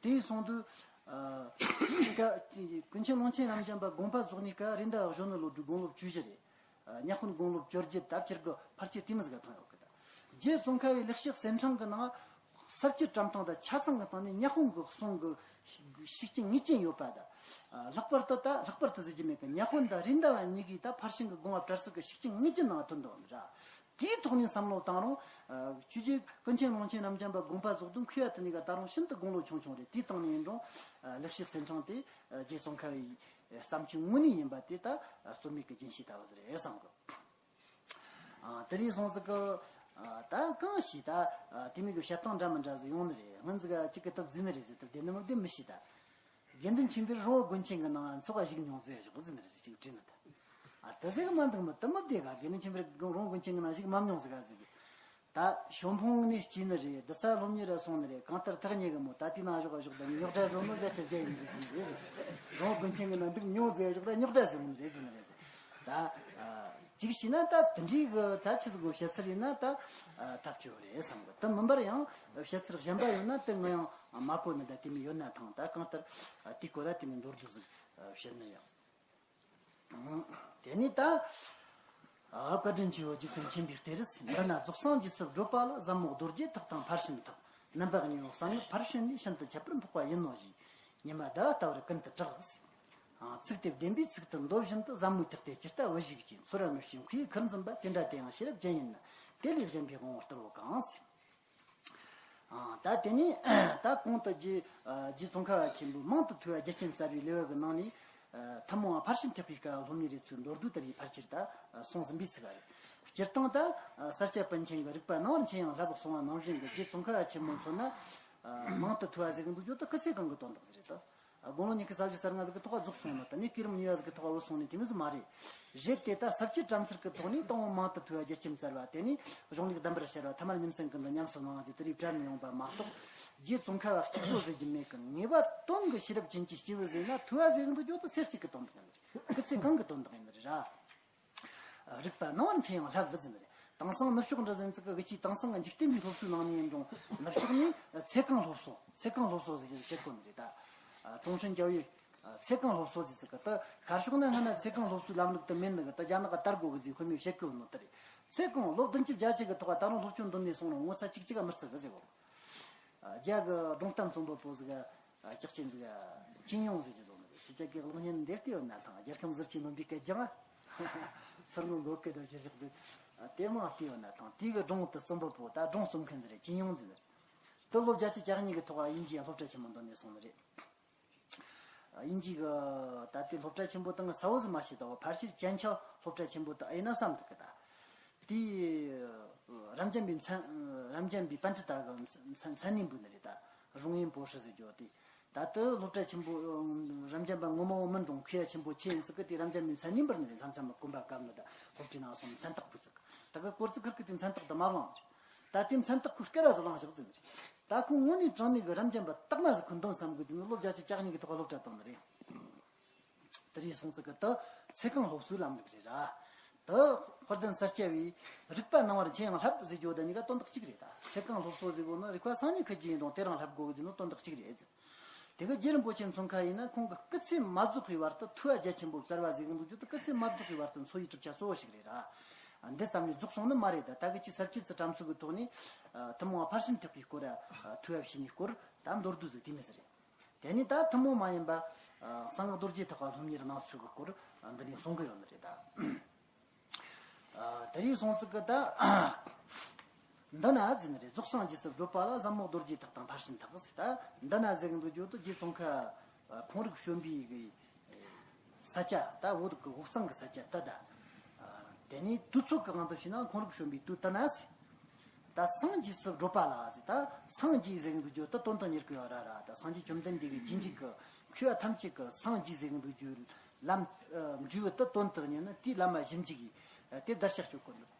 དེ་ཡིན་སོང་དུས། དེའི་སྐབས་ཀུན་མཁྱེན་ཀློང་ཆེན་རབ་འབྱམས་པ་དགོངས་པ་རྫོགས་ནས་སྐབས་རེད་ད། གཞོན་ནུ་ལོ་དྲུག་དགུང་ལོ་བཅུ་བཞི་རེད། ཉ་དཔོན་དགུང་ལོ་བཅོ་བརྒྱད་ད་ཕྱིར་གི་ཕལ་ཆེར་དེ་མི་ཟིག་ག་ཐོན་ཡོད་གི་ད། རྗེ་ཙོང་ཁ་བའི་ལེགས་བཤད་གསེར་ཕྲེང་གི་ནང་ས་བཅད་བཀྲམ་སྟངས་དང་ཆ་ཚང་གི་སྟེང་ནས་ཉ་དཔོན་གི་གསུང་གི་ཤུགས་རྐྱེན་ངེས་ཅན་ཡོད་པ་དང་། ལྷག་པར་དུ་ད་ལྷག་པར་དུ་ཟེར་རྒྱུ་མེད་གི་ཉ་དཔོན་དང་རེད་ད་བ་གཉིས་ཀྱིས་ད་ཕར་ཕྱིན་གི་དགོངས་པ་བཀྲལ་ས་གི་ཤུགས་རྐྱེན་ངེས་ཅན་ནང་ཐོན་འདུག་ནི་ར། དེའི་ཐོག་ནས་བསམ་བློ་བཏང་རུང་། ཆོས་རྗེ་ཀུན་མཁྱེན་ཀློང་ཆེན་རབ་འབྱམས་པ་དགོངས་པ་རྫོགས་དུས་མཁས་པ་དེ་གཉིས་ཀ་ད་རུང་ཤིན་ཏུ་དགུང་ལོ་ཆུང་ཆུང་རེད། དེའི་སྟེང་ནས་ཡིན་རུང་། ལེགས་བཤད་གསེར་ཕྲེང་དེ་རྗེ་ཙོང་ཁ་བའི་བརྩམས་ཆོས་དངོས་གནས་ཡིན་པ་དེ་ད་རྩོད་མེད་ཀྱི་རྒྱུན་ཤེས་ལྟ་བུ་ཟིག་རེད་བསམ་གི། དེ་རིང་སོང་ཟིག་གི། ད་གང་ཞིག་ད་དེ་མིན་གྱི་བཤད་སྟངས་འདྲ་མི་འདྲ་ཟིག་ཡོང་ནི་རེད། སྔོན་ཟིག་གཅིག་གི་སྟབས་བརྫིས་ནི་རེད་ཟེར་ཏེ་བདེན་ནི་མི་བདེན་མི་ཤེས་ད། དགེ་འདུན་ཆོས་འཕེལ་རོང་བོ་དགོན་ཆེན་གྱི་ནང་འཚོ་བ་ཞིག་མྱོང་ཟེར་ཞོག་ཟེར་ནི་རེད་ཟེར་ཅིག་བྲིས་ནི་ད། ཨ་དེ་ཟེར་གི་མ་འདུག་མོ་དེ་མི་བདེ་ག་དགེ་འདུན་ཆོས་འཕེལ་རོང་བོ་དགོན་ཆེན་གྱི་ནང་ཞིག་མ་མྱོང་ཟེར་ག་ཟེར་གི། ད་ཞོ་འཕོང་ནས་སྐྱེས་ནི་རེད། རྡུལ་ཚ་སློབ་གཉེར་ར་སོང་ནི་རེད། གང་ལྟར་ཐག་ཉེ་གི་མོ་ད་དེ་ནང་ཞོག་ག་ཞོག་ད་རྙོག་དྲ་བཟོ་ནོ་རྒྱ་ཆེ་རྒྱ་ཡིན་གི་ཟེར་ནི་རེད་ཟེར། རོང་བོ་དགོན་ཆེན་གྱི་ནང་འདུག་མྱོང་ཟེར་ཞོག་ད་རྙོག་དྲ་བཟོ་ནི་རེད་ཟེར་ནི་རེད་ཟེར། ད་ཅིག་བྱས་ན་ད་དེ་འདྲའི་གི་ད་ཆི་ཟིག་གོ་བཤད་ཚུལ་ཡིན་ན་ད་ཐབས་སྐྱོ་རེད་བསམ་གི། ད་མིན་པར་ཡང་བཤད་ཚུལ་གཞན་པ་ཡོད་ན་དེ་ངོ་ཡང་མ་གོ་ནི་ད་དེ་མི་ཡོད་ན་ཐང་། ད་གང་ལྟར་དེའི་སྐོར་ལ་དེ་མི་མདོར་བསྡུས་ཟིག་བཤད་ན་ཡང་། དེ་ནས་ད། བཀའ་དྲིན་ཆེའོ་རྗེ་བཙུན་མཁྱེན་པའི་གཏེར། འདི་ན་རྫོགས་སངས་རྒྱས་སུ་བགྲོད་པ་ལ། ཟབ་མོ་རྡོ་རྗེ་ཐེག་དང་ཕར་ཕྱིན་ཐེག་རྣམ་པ་གཉིས་པོ་གསང་སྔགས་ཕར་ཕྱིན་ནས་ཤིན་ཏུ་ཁྱད་པར་འཕགས་པ་ཡིན་ནོ་ཞེས། ཉི་མ་ཟླ་བ་ལྟ་བུར་ཀུན་ཏུ་གྲགས། ཚིག་དེ་བདེན་པའི་ཚིག་ཏུ་འདོད་བཞིན་དུ། ཟབ་མོའི་ཐེག་སྟེ་ཇི་ལྟ་བུ་ཞིག་ཅེས། ཚོར་བ་མི་ཤེས་མཁས་ཁུར་འཛིན་པ། དེ་འདྲ་དེ་ཡང་ཤེས་རབ་ཅན་ཡིན་ན། དེ་ལས་གཞན་པའི་དབང་པོ་སྟོར་བོ་གང་། ཨ། ད་དེ་ནས་ད་གོང་དུ་རྗེ་རྗེ་ཙོང་ཁ་པ་ཆེན་པོས་མང་དུ་ཐོས་པ་རྒྱ་ཆེན་སྩལ་བའི་ལེའུ་གི་ནང་ནས། ཐུན་མོང་བ་ཕར་ཕྱིན་ཐེག་པའི་སྐབས་སློབ་གཉེར་རེ་ཚུལ་མདོར་བསྡུས་ལྟར་གྱི་ཕལ་ཆེར་ད་གསུངས་ཟིན་པའི་ཚིག་རེད། སྤྱིར་བཏང་ད་ས་སྐྱ་པཎ་ཆེན་གྱི་རིག་པ་སྣང་བར་མཁྱེན་ཡང་ལྷབ་གསུངས་པ་ནང་བཞིན་གྱི་རྗེ་ཙོང་ཁ་པ་ཆེན་པོ་མཚོན་ན། མང་དུ་ཐོས་པ་ཟེར་གི་འདུག་རྒྱུ་དེ་སྐུ་ཚེ་གང་གི་དོན་དག་ཟིག་རེད་དོ། དགུང་ལོ་ཉི་ཤུ་རྩ་བཞི་རྩ་ལྔ་ཟིག་གི་ཐོག་ལ་རྫོགས་སོང་ནི་དང་ནི་སྐྱེས་རབས་གཉིས་པ་ཟིག་གི་ཐོག་ལ་བུད་སོང་ནི་དེ་མོ་ཟིག་མ་རེད། རེད་དེ་ད་ས་བཅད་བཀྲམ་ཚུལ་གི་ཐོག་ནས་དང་པོ་མང་དུ་ཐོས་པ་རྒྱ་ཆེན་སྩལ་བ། དེ་ནས་གཞུང་ལུགས་གདམས་པར་ཤར་བ། ཐ་མར་ཉིན་མཚན་ཀུན་ཏུ་ཉམས་སུ་བླང་བ་ཟེར་དེ་རིགས་བཀྲམ་ཡོང་པ་མ་གཏོགས། རྗེ་ཙོང་ཁ་པ་གཅིག་པོ་ཟེར་རྒྱུ་མེད་གི། ངེས་པ་དོན་གྱི་ཤེས་རབ་ཅན་གྱི་སྐྱེས་བུ་ཟེར་ན་ཐོས་པ་ཟེར་གི་འདུག་རྒྱུ་དེ་ཚེ་གཅིག་གི་དོན་དག་ཡིན་ནི་རེད། སྐུ་ཚེ་གང་གི་དོན་དག་ཡིན་ནི་རེད་ར། རིག་པ་སྣང་བར་མཁྱེན་ཡང་ལྷབ་བུད་ཟིན་རེད། དེང་སང་ནུབ་ཕྱོགས་འདྲ་ཟིག་གི་གི་ཅིག་དེང་སང་གི་འཇིག་རྟེན་པའི་སློབ་གསོའི་ནང་ནས་ཡིན་རུང་ནུབ་ཕྱོགས་ནས་ཚེ་གང་སློབ་གསོ་ཚེ་གང་སློབ་གསོ་ཟེར་གྱི་བྱེད་གོ་ནི་རེད་ད། ཀྲུང་ཧྲན་教育། ཚེ་གང་སློབ་གསོ་ཟེར་ཟིག་གི་ད་གར་ཕྱོགས་ན་སྔ་ན་ཚེ་གང་སློབ་གསོའི་ལམ་ལུགས་དེ་མེད་ནི་གི་ད་རྒྱ་ནག་ག་དར་གོ་གི་ཟིག་ཁོ་མོས་བཤད་གོ་ནོ་དེ་རེད། ཚེ་གང་ལོ་བདུན་ཅུ་བརྒྱད་ཅུ་གི་ཐོག་ད་རུང་སློབ་སྦྱོང་འདོན་ནས་སོང་རུང་ངོ་ཚ་གཅིག་གཅིག་ག་མི་བརྩི་གི་ཟེར་གོ། རྒྱ་གི་སྒྲུང་གཏམ་རྩོམ་པ་པོ་ཟིག་ག་ཅག་ཅན་ཟིག་ཅིན་ཡོང་ཟེར་གྱི་བཟོ་ནི་རེད། ཁྱེད་ཅག་གི་གློག་བརྙན་འདིར་བལྟས་ཡོད་ན་ཐང་། རྒྱལ་ཁམས་ཟིལ་གྱིས་གནོན་པའི་སྐད་རྒྱང་། ཚུར་ངོ་མགོ་སྐད་བརྡབ་ཀྱི་བཞག་དུས་དེ་མང་བལྟས་ཡོད་ན་ཐང་། དེ་གི་སྒྲུང་དེ་རྩོམ་པ་པོ་ད་སྒྲུང་རྩོམ་མཁན་ཟིག་རེད། ཅིན་ཡོང་ཟེར་ནི་རེད། དེ་ལོ་བརྒྱད་ཅུ་གྱ་གཉིས་གི་ཐོག་དབྱིན་ཇིའི་སློབ་གྲྭ་ཆེན་མོ་འདོན་ནས་སོང་ནི་རེད། དབྱིན་ཇི་གི་ད་ལྟའི་སློབ་གྲྭ་ཆེན་པོ་དང་གསལ་བོ་ཟིག་མ་ཤེས་ད། ཕལ་ཆེར་ཅན་ཆའོ་སློབ་གྲྭ་ཆེན་པོ་དེ་ཨེ་ན་བསམ་འདུག་གི་ད། དེ་རབ་འབྱམས་པའི་མཚན་རབ་འབྱམས་པའི་པཎྜི་ཏ་གི་མཚན་མཚན་གནས་འབུལ་ནི་རེད་ད། རུང་ཡིན་པོ་ཧྲི་ཟེར་རྒྱུ་དེ། ད་ལྟ་སློབ་གྲྭ་ཆེན་པོ་རབ་འབྱམས་པ་ངོ་མ་བོ་མིན་རུང་མཁས་པ་ཆེན་པོ་ཆེ་ཡིན་ཟིག་གི་དེ་རབ་འབྱམས་པའི་མཚན་གནས་འབུལ་ནི་རེད། མཚམས་མཚམས་གོན་པ་བཀབ་ནི་ད་སློབ་གྲྭའི་ནང་སོང་མཚན་རྟགས་ཕུལ་ཟིག་ད་གི་སྐོར་ཚིག་ཁུར་གི་དེ་མཚན་རྟགས་དེ་མ་བླངས་རེད། ད་དེ་མཚན་རྟགས་ཁོ་སྐལ་བ་ཟིག་བླངས་བཞག་ཟིན་རེད། ད་ཁོ་དངོས་གནས་དྲང་གནས་ཀྱི་རབ་འབྱམས་པ་དག་མ་ཟིག་ཁོ་འདོན་བསམ་གི་ཟིན་ནི་ལོ་བརྒྱད་ཅུ་གྱ་གཉིས་ཀྱི་ཐོག་སློབ་གྲྭ་བཏང་ནི་རེད། དེ་རེད་སོང་ཙི་གི་ད་ཚེ་གང་སློབ་གསོའི་ལམ་ལུགས་རེད་ར། ད་དཔལ་ལྡན་ས་སྐྱ་བའི་རིག་པ་སྣང་བར་མཁྱེན་ཡང་ལྷབ་ཟེར་རྒྱུ་དེ་གཉིས་ཀ་དོན་དག་གཅིག་རེད་ད། ཚེ་གང་སློབ་གསོ་ཟེར་གོ་ནི་རིག་པ་སང་ཉིན་ཁ་རྗེ་ཡིན་རུང་དེ་རང་ལྷབ་དགོས་གི་ཟེར་ནི་དོན་དག་གཅིག་རེད་ཟེར། དེ་ག་རྗེ་རིན་པོ་ཆེ་མཚོན་ཁ་ཡིན་ན་ཁོང་གི་སྐུ་ཚེ་མ་རྫོགས་པའི་བར་དུ་ཐོས་པ་རྒྱ་ཆེན་པོ་སྩལ་བ་ཟེར་གི་འདུག་རྒྱུ་དེ་སྐུ་ཚེ་མ་རྫོགས་པའི་བར་དུ་འཚོ་བའི་གྲུབ་ཆ་གཙོ་བོ་ཞིག་རེད་ར། འདི་ཙམ་ནས་རྫོགས་སོང་ནི་མ་རེད་ད། ད་གི་ཅིག་ས་བཅད་ཚུལ་བཀྲམ་ཚུལ་གི་ཐོག་ནས་ཐུན་མོང་བ་ཕར་ཕྱིན་ཐེག་པའི་སྐོར་ར་ཐོས་པ་བྱས་ནས་སྐོར་ད་མདོར་བསྡུས་ཟིག་དེ་མི་ཟེར་རེད། དེ་ནས་ད་ཐུན་མོང་མ་ཡིན་པ་གསང་སྔགས་རྡོ་རྗེ་ཐེག་པ་སློབ་གཉེར་གནང་ཚུལ་གི་སྐོར་འདི་ནས་གསུང་གི་ཡོད་ནི་རེད་ད། ཨ། དེ་རིང་སོང་ཙི་གི་ད། འདི་ན་ཟེར་ནི་རེད། རྫོགས་སངས་རྒྱས་སུ་བགྲོད་པ་ལ། ཟབ་མོ་རྡོ་རྗེ་ཐེག་དང་ཕར་ཕྱིན་ཐེག་ཟེར། ད་འདི་ན་ཟེར་གི་འདུག་རྒྱུ་དེ་རྗེ་ཙོང་ཁ་ཁོང་རིག་བྱོན་པའི་གི་ས་ཆ་ད་བོད་གི་འོད་གཙང་གི་ས་ཆ་ད་ད། དེ་ནས་དུས་ཚོད་གི་དབང་དུ་བྱས་ན་ཁོང་རིག་བྱོན་པའི་དུས་དེ་ན་ཟེར། ད་སངས་རྒྱས་སུ་བགྲོད་པ་ལ་ཟེར། ད་སངས་རྒྱས་ཟེར་གི་འདུག་རྒྱུ་དེ་དོན་དང་ཉེར་གི་ཡོད་ར་ར། ད་སངས་རྒྱས་བཅོམ་ལྡན་འདས་ཀྱི་རྗེས་འཇུག་གི་མཁས་པ་ཐམས་ཅད་ཀྱི་སངས་རྒྱས་ཟེར་གི་འདུག་རྒྱུ། ལམ། འབྲས་བུ་དེ་དོན་དུ་གཉེར་ན་དེའི་ལམ་མ་ཞིབ་འཇུག་གིས་དེ་བརྡར་ཤ་གཅོད་དགོས་འདུག་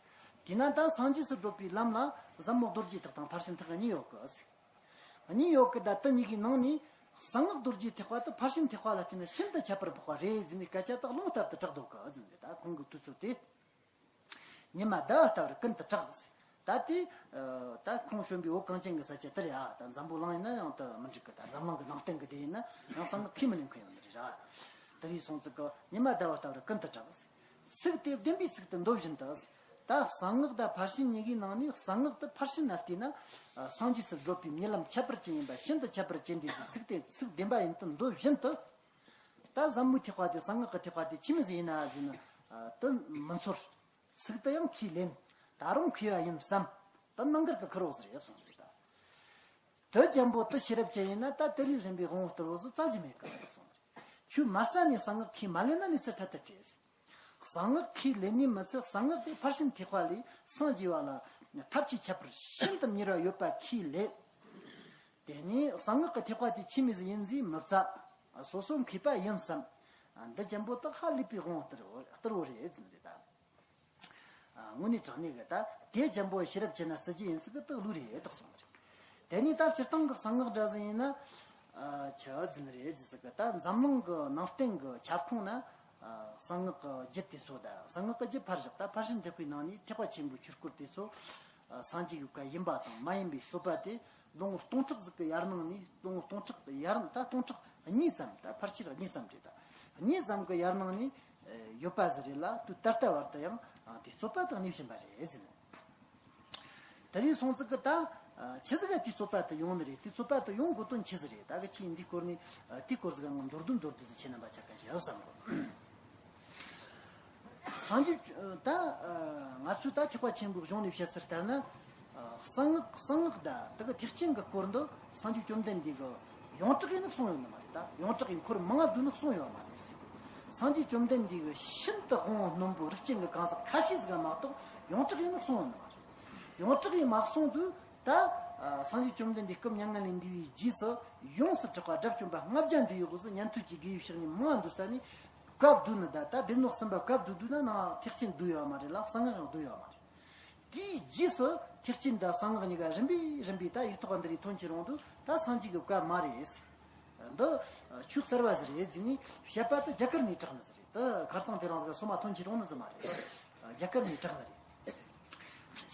དེས་ན་ད་སངས་རྒྱས་སུ་བགྲོད་པའི་ལམ་ལ་ཟབ་མོ་རྡོ་རྗེ་ཐེག་དང་ཕར་ཕྱིན་ཐེག་གཉིས་ཡོད་གི་ཟེར། གཉིས་ཡོད་གི་ད་དེ་གཉིས་ཀྱི་ནང་ནས་གསང་སྔགས་རྡོ་རྗེ་ཐེག་པ་དེ་ཕར་ཕྱིན་ཐེག་པ་ལ་བརྟེན་ནས་ཤིན་ཏུ་ཁྱད་པར་འཕགས་པ་རེད་ཟེར་ནས་སྐད་ཆ་དག་རླུང་ལྟར་དུ་གྲགས་འདུག་གི་ཟེར་ནས། ད་ཁོང་གི་དུས་ཚོད་དེ། ཉི་མ་ཟླ་བ་ལྟ་བུར་ཀུན་ཏུ་གྲགས། ད་དེ་ད་ཁོང་བྱོན་པའི་བོད་གངས་ཅན་གྱི་ས་ཆ་དེར་ཡ། ད་འཛམ་བུ་གླིང་ཡིན་ན་ཡང་དུ་མི་འགྲིག་གི། ད་འཛམ་གླིང་གི་ནང་བསྟན་གྱི་དེ་ཡིན་ན་ཡང་གསང་སྔགས་ཁས་མི་ལེན་མཁན་ཡོད་ནི་རེད་ར། དེ་རིགས་སོང་ཙིག་གི་ཉི་མ་ཟླ་བ་ལྟ་བུར་ཀུན་ཏུ་གྲགས། ཚིག་དེ་བདེན་པའི་ཚིག་ཏུ་མདོ་བཞིན་དུ། ད་གསང་སྔགས་དང་ཕར་ཕྱིན་གཉིས་ཀའི་ནང་ནས་གསང་སྔགས་དེ་ཕར་ཕྱིན་ལ་བལྟས་ན། སངས་རྒྱས་སུ་བགྲོད་པའི་རྨི་ལམ་ཁྱད་པར་ཅན་ཡིན་པ་ཤིན་ཏུ་ཁྱད་པར་ཅན་འདྲའི་ཚིག་དེ་ཚིག་བདེན་པ་ཡིན་དུ་མདོ་བཞིན་དུ། ད་ཟབ་མོའི་ཐེག་པ་དེ་གསང་སྔགས་ཀྱི་ཐེག་པ་དེ་ཆི་མོ་ཟིག་ཡིན་ན་ཟེར་ན། དེ་མི་ཚོར། ཚིག་དེ་ཡང་ཁས་ལེན། ད་རུང་མཁས་པ་ཡིན་བསམ། དེ་རྣམ་དཀར་གྱི་ཁུར་བོ་ཟེར་ཡོད་སོང་རེད་ད། དེ་ཅན་པོ་དེ་ཤེས་རབ་ཅན་ཡིན་ན་ད་དེ་རིགས་གཞན་པའི་དབང་པོ་སྟེར་བོ་སུ་རྩ་ཅི་མེད་གི་ཟེར་སོང་རེད། ཁྱོད་མ་རྩ་ནས་གསང་སྔགས་ཁས་མ་ལེན་ན་ནི་ཚུར་ཐད་དུ་བྲེལ། གསང་སྔགས་ཁས་ལེན་ནི་མི་ཚད་གསང་སྔགས་དེ་ཕར་ཕྱིན་ཐེག་པ་ལས་སངས་རྒྱས་པ་ལ་ཐབས་ཀྱི་ཁྱད་པར་ཤིན་ཏུ་མྱུར་བ་ཡོད་པ་ཁས་ལེན། དེ་ནས་གསང་སྔགས་ཀྱི་ཐེག་པ་དེ་ཆི་མོ་ཟིག་ཡིན་ཟིག་མི་རྩ། སོ་སོ་མཁས་པ་ཡིན་བསམ། འདི་ཅན་པོ་དག་ཧ་ལས་པའི་དབང་སྟེར་བོ་སྟེར་བོ་རེད་ཟེར་ནི་རེད་ད། དངོས་གནས་དྲང་གནས་ཀྱི་ད་དེ་ཅན་པོ་ཤེས་རབ་ཆེ་ན་བརྩི་རྒྱུ་ཡིན་ཟིག་གི་དག་ལུགས་རེད་དག་སོང་རེད། དེ་ནས་ད་སྤྱིར་བཏང་གི་གསང་སྔགས་འདྲ་ཟིག་ཡིན་ན། ཆི་ཟེར་ནི་རེད་ཟེར་ཟིག་གི་ད་འཛམ་གླིང་གི་ནང་བསྟན་གྱི་ཁྱབ་ཁོངས་ན། གསང་སྔགས་ཀྱི་རྒྱུད་དེ་ཚོ་དང་གསང་སྔགས་ཀྱི་རྒྱུད་ཕར་བཞག་ད་ཕར་ཕྱིན་ཐེག་པའི་ནང་ནས་ཐེག་པ་ཆེན་པོའི་ཆོས་སྐོར་དེ་ཚོ། སངས་རྒྱས་ཀྱི་བཀའ་ཡིན་པ་དང་མ་ཡིན་པའི་རྩོད་པ་དེ། ལོ་ངོ་སྟོང་ཕྲག་ཟིག་གི་ཡར་ནང་ནས་ལོ་ངོ་སྟོང་ཕྲག་གི་ཡར་ད་སྟོང་ཕྲག་གཉིས་ཙམ་ད་ཕལ་ཆེར་གཉིས་ཙམ་རེད་ད། གཉིས་ཙམ་གི་ཡར་ནང་ནས་ཡོད་པ་ཟིག་རེད་ལ་དུས་ད་ལྟ་བར་དུ་ཡང་དེ་རྩོད་པ་དང་གནས་བཞིན་པ་རེད་ཟེར། དེ་རིང་སོང་ཙིག་གི་ད་ཆི་ཟིག་ག་དེ་རྩོད་པ་དུ་ཡོང་ནི་རེད། དེ་རྩོད་པ་དུ་ཡོང་དགོས་དོན་ཆི་ཟིག་རེད། ད་གི་ཆི་ཡིན་འདི་སྐོར་ནས་དེ་སྐོར་ཟིག་ག་ངོ་མདོར་བསྡུས་མདོར་བསྡུས་ཟིག་ཁྱེད་རྣམ་པ་ཆ་ག་ཞུ་བསམ་གོ། སངས་རྒྱས་ད་ང་ཚོས་ད་ཐེག་པ་ཆེན་པོའི་གཞུང་ནས་བཤད་ཚུལ་ལྟར་ན། གསང་སྔགས་གསང་སྔགས་ད་དེ་གི་ཐེག་ཆེན་གི་སྐོར་འདི་སངས་རྒྱས་བཅོམ་ལྡན་འདས་གི་ཡོངས་གྲགས་ཡིན་ནི་གསུངས་ཡོད་ནི་མ་རེད། ད་ཡོངས་གྲགས་ཡིན་འཁོར་མང་ང་བསྡུས་ནི་གསུངས་ཡོད་མ་རེད། སངས་རྒྱས་བཅོམ་ལྡན་འདས་གི་ཤིན་ཏུ་དབང་པོ་རྣོན་པོ་རིགས་ཅན་གི་གང་ཟག་ཁ་ཤས་ཟིག་ག་མ་གཏོགས་ཡོངས་གྲགས་ཡིན་ནི་གསུངས་ཡོད་ནི་མ་རེད། ཡོངས་གྲགས་ཡིན་མ་གསུངས་དུས་ད་སངས་རྒྱས་བཅོམ་ལྡན་འདས་སྐུ་མྱ་ངན་ལས་འདས་པའི་རྗེས་སུ་ཡོངས་སུ་གྲགས་པ་དགྲ་བཅོམ་པ་ལྔ་བརྒྱ་འདུས་ཡོད་གི་ཟིག་ཉན་ཐོས་ཀྱི་དགེ་བའི་བཤེས་གཉེན་མང་ང་འདུས་ས་ནས་བཀའ་བསྡུས་ནི་ད་ད་སྡེ་སྣོད་གསུམ་པ་བཀའ་བསྡུས་དུས་ན་ནང་ཐེག་ཆེན་བསྡུས་ཡོད་མ་རེད་ལ་གསང་སྔགས་ཡང་བསྡུས་ཡོད་མ་རེད། དེའི་རྗེས་སུ་ཐེག་ཆེན་དང་གསང་སྔགས་གཉིས་ཀ་རིམ་པས་རིམ་པས་ད་ཡིག་ཐོག་འདི་རིགས་ཐོན་གྱི་རུང་དུས་ད་སངས་རྒྱས་ཀྱི་བཀའ་མ་རེད། འདི་ཆོས་གསར་བ་ཟིག་རེད་ཟེར་ནས་བཤད་པ་དེ་རྒྱ་གར་ནས་གྲགས་ནི་ཟིག་རེད། ད་ཁར་ཚང་དེ་རིང་ཟིག་སོ་མ་ཐོན་གྱི་རུང་ནི་ཟིག་མ་རེད། རྒྱ་གར་ནས་གྲགས་ནི་རེད།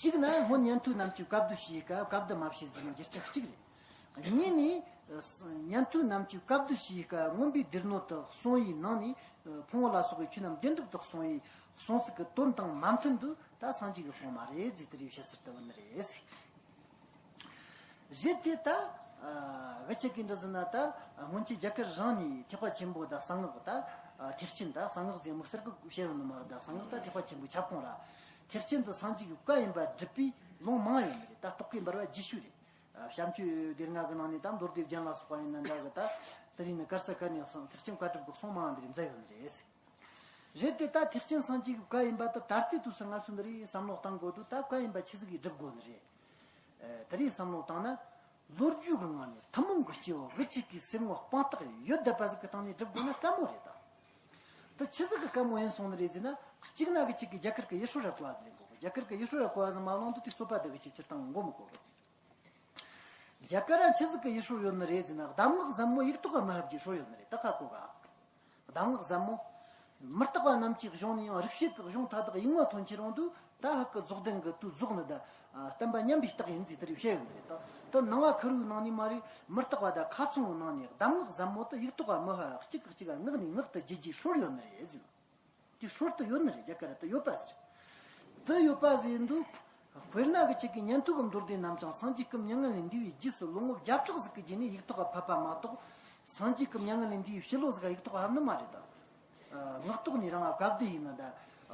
གཅིག་ན་སྔོན་ཉན་ཐོས་རྣམས་ཀྱིས་བཀའ་བསྡུ་བྱས་སྐབས་བཀའ་བསྡུ་མ་བྱས་ཟེར་ནས་རྒྱུ་རྐྱེན་གཅིག་རེད། གཉིས་ནས། ཉན་ཐོས་རྣམས་ཀྱིས་བཀའ་བསྡུ་བྱས་སྐབས་མངོན་པའི་སྡེ་སྣོད་དུ་གསུངས་པའི་ནང་ནས། ཕུང་པོ་ལ་སོགས་པའི་ཆོས་རྣམས་བདེན་གྲུབ་ཏུ་གསུངས་པའི་གསུང་ཚིག་གི་དོན་དང་མ་མཐུན་དུས་ད་སངས་རྒྱས་ཀྱིས་གསུངས་མ་རེད་ཟེར་དེ་རིགས་བཤད་ཚུལ་དུ་བུད་ནི་རེད། རེད་དེ་ད། གི་ཆི་གི་འདྲ་ཟེར་ན་ད་སྔོན་ཆད་རྒྱ་གར་རང་ནས་ཐེག་པ་ཆེན་པོ་དང་གསང་སྔགས་ད། ཐེག་ཆེན་ད་གསང་སྔགས་ཟེར་དམིགས་བསལ་གི་བཤད་ཡོད་ནི་མ་རེད། ད་གསང་སྔགས་ད་ཐེག་པ་ཆེན་པོའི་ཁྱབ་ཁོངས་ར། ཐེག་ཆེན་དུ་སངས་རྒྱས་ཀྱི་བཀའ་ཡིན་པ་སྒྲུབ་པའི་ལུང་མང་ཡོད་ནི་རེད། ད་རྟོག་གེ་འབར་བ་རྗེས་ཤུལ་རེད། བྱམས་ཆོས་སྡེ་ལྔ་གི་ནང་ནས་ད་མདོ་སྡེ་རྒྱན་ལ་སོགས་པ་ཡིན་ན་འདྲ་གི་ད། དེ་རིང་ནི་གར་ས་གར་ནས་གསང་ཐེག་ཆེན་བཀའ་སྒྲུབ་ཀྱི་གསུང་མང་འདི་རིགས་མཛད་ཡོད་ནི་རེད། རེད་དེ་ད་ཐེག་ཆེན་སངས་རྒྱས་ཀྱི་བཀའ་ཡིན་པ་དེ་ད་ལྟའི་དུས་སུ་ང་ཚོ་འདི་རིགས་བསམ་བློ་བཏང་དགོས་དུས་ད་བཀའ་ཡིན་པ་ཆི་ཟིག་གིས་སྒྲུབ་དགོས་ནི་རེད། དེ་རིང་བསམ་བློ་བཏང་ན། ལོ་རྒྱུས་ཀྱི་ངང་ནས་ཐུན་མོང་གི་སྐྱེ་བོ་གི་ཆི་གི་སེམས་ངོ་དཔང་རྟགས་ཡོད་བསྡད་པ་ཟིག་གི་སྟེང་ནས་སྒྲུབ་དགོས་ན་དཀའ་མོ་རེད་ད། དེ་ཆི་ཟིག་གི་དཀའ་མོ་ཡིན་སོང་ནི་རེད་ཟེར་ན་གཅིག་ན་གི་ཆི་གི་རྒྱ་གར་གི་ཡེ་ཤེས་ར་གོ་བ་ཟིག་ལེན་དགོས་གི། རྒྱ་གར་གི་ཡེ་ཤེས་ར་གོ་བ་ཟིག་མ་བླངས་དུས་དེ་རྩོད་པ་འདི་གི་ཆི་སྤྱིར་བཏང་མགོ་མི་གོ་གི། རྒྱ་གར་ར་ཆི་ཟིག་གི་ཡེ་ཤེས་ཡོད་ནི་རེད་ཟེར་ན་གདམས་ངག་ཟབ་མོ་ཡིག་ཐོག་ག་མི་ཕབ་རྒྱུའི་སྲོལ་ཡོད་ནི་རེད། ད་ཁ་གོ་ག། གདམས་ངག་ཟབ་མོ། མི་རྟག་པ་རྣམས་ཀྱི་གཞུང་ནས་ཡང་རིག་བྱེད་ཀྱི་གཞུང་མཐའ་དག་ཡིག་ངོ་ཐོན་ཁྱེར་འོང་དུས་ད་ཧ་གི་རྫོགས་ལྡན་གྱི་དུས་རྫོགས་ནི་ད། བསྟན་པ་ཉམས་པའི་རྟགས་ཡིན་ཟེར་དེ་རིགས་བཤད་ཡོད་ནི་རེད་ད། དེ་ནང་བ་ཁུར་བོའི་ནང་ནས་མ་རེད། མི་རྟག་པ་དང་ཁ་ཚོན་བོའི་ནང་ནས་གདམས་ངག་ཟབ་མོ་དེ་ཡིག་ཐོག་ག་མི་ཕབ་གཅིག་གི་གཅིག་ག་ངག་ནས་ངག་ཏུ་བརྗོད་རྒྱུའི་སྲོལ་ཡོད་ནི་རེད་ཟེར། དེ་སྲོལ་དུ་ཡོད་ནི་རེད། རྒྱ་གར་དུ་ཡོད་པ་ཟེར། དུ་ཡོད་པ་ཟེར་འདུག་དཔེར་ན་གི་ཆི་གི་ཉན་ཐོས་ཀྱི་མདོ་སྡེ་རྣམས་ཀྱང་སངས་རྒྱས་སྐུ་མྱ་ངན་ལས་འདས་པའི་རྗེས་སུ་ལོ་ངོ་བརྒྱ་ཕྲག་ཟིག་གི་རྗེས་ནས་ཡིག་ཐོག་ག་ཕབ་པ་མ་གཏོགས། སངས་རྒྱས་སྐུ་མྱ་ངན་ལས་འདས་པའི་ཕྱི་ལོ་ཟིག་ག་ཡིག་ཐོག་ག་ཕབ་ནི་མ་རེད་ད། ངག་ཐོག་ནས་རང་ལ་བཀའ་བསྡུ་ཡིན་ན་ད།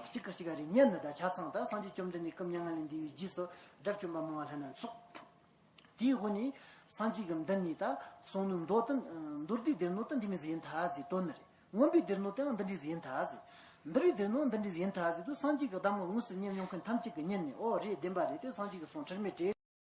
གཅིག་གི་གཅིག་ག་རེ་ཉན་ནི་ད་ཆ་ཚང་ད་སངས་རྒྱས་བཅོམ་ལྡན་འདས་སྐུ་མྱ་ངན་ལས་འདས་པའི་རྗེས་སུ་དགྲ་བཅོམ་པ་མང་བ་ལྷན་ན་འཚོགས། དེའི་སྒོ་ནས་སངས་རྒྱས་ཀྱི་མདུན་ནས་ད་གསུང་ནོ་མདོ་དེ་མདོ་སྡེའི་སྡེ་སྣོད་དེ་འདི་མོ་ཟིག་ཡིན་ད་ཟེར་སྟོན་ནི་རེད། མངོན་པའི་སྡེ་སྣོད་དེའང་འདི་འདྲ་ཟིག་ཡིན་ད་ཟེར། འདུལ་བའི་སྡེ་སྣོད་འདི་འདྲ་ཟིག་ཡིན་ད་ཟེར་དུས་སངས་རྒྱས་ཀྱི་གདམས་ངག་དངོས་སུ་ཉན་མྱོང་མཁན་ཐམས་ཅད་ཀྱིས་ཉན་ནས་ཨོ་རེད་བདེན་པ་རེད་དེ་སངས་རྒྱས་ཀྱི་གསུང་ཁྲེལ་མེད་རེད།